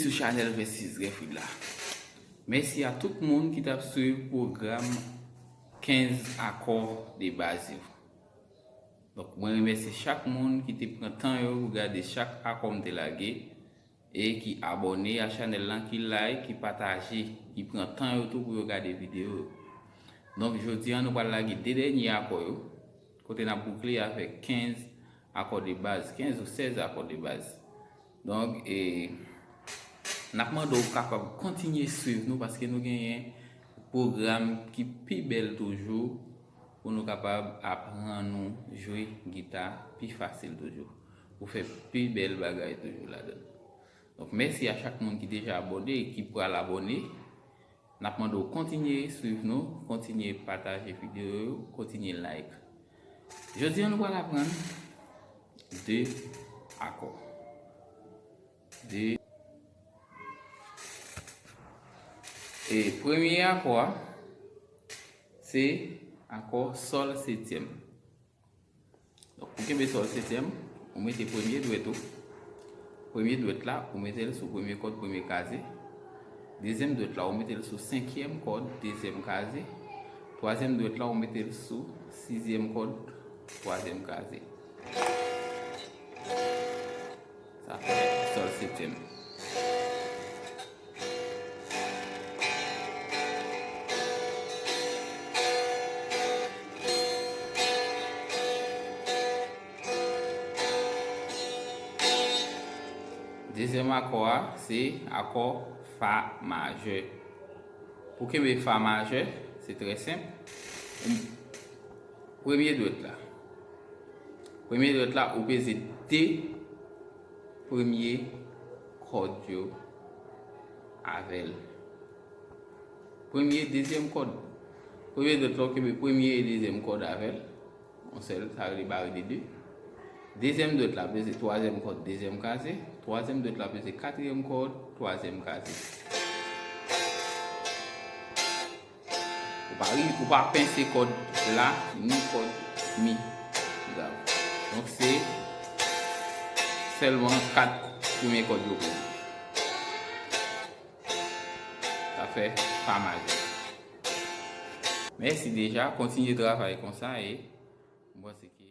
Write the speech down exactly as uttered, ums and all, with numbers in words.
Sou chanèl Vingt-six Grefrid la. Mèsi a tout moun ki t ap swiv pwogram kenz akò de baz yo. Donk, mwen remèsye chak moun ki te pran tan yo pou gade chak akò m te lage e ki abòne a chanèl lan, ki like, ki pataje, ki pran tan yo tou pou yo gade videyo yo. Donk, jodi a, nou pral lage de dènye akò yo, kote n ap boukle avèk kenz akò de baz, kenz ou sèz akò de baz. Donk, e, n ap mande w kapab kontinye swiv nou paske nou genyen pwogram ki pi bèl toujou pou nou kapab aprann nou jwe gita pi fasil toujou, pou fè pi bèl bagay toujou ladan l. Donk, mèsi a chak moun ki deja abòne e ki pral abòne. N ap mande w kontinye swiv nou, kontinye pataje videyo yo, kontinye like. Jodi a, nou pral aprann de akò. De. E premye akò a, se akò sòl setyèm. Donk, pou kenbe sòl setyèm, ou mete premye dwèt ou. Premye dwèt la, ou mete l sou premye kòd, premye kaze. Dezyèm dwèt la, ou mete l sou senkyèm kòd, dezyèm kaze. Twazyèm dwèt la, ou mete l sou sizyèm kòd, twazyèm kaze. Sa fè sòl setyèm. Dezyèm akò a, se akò fa majè. Pou kenbe fa majè, se trè senp. Ou, premye dwèt la. Premye dwèt la, ou peze de premye kòd yo avè l. Premye, dezyèm kòd. Premye dwèt la, ou kenbe premye e dezyèm kòd avè l. Yon sèl, sa rele barre de deux. Dezyèm dwèt la, peze twazyèm kòd, dezyèm kaze. Twazyèm dwèt la, peze katriyèm kòd, twazyèm kaze. Ou pa ri, ou pa pense kòd la, ni kòd mi grav. Donk, se sèlman kat premye kòd yo pou. Sa fè fa majè. Mèsi deja, kontinye travay konsa e m panse ke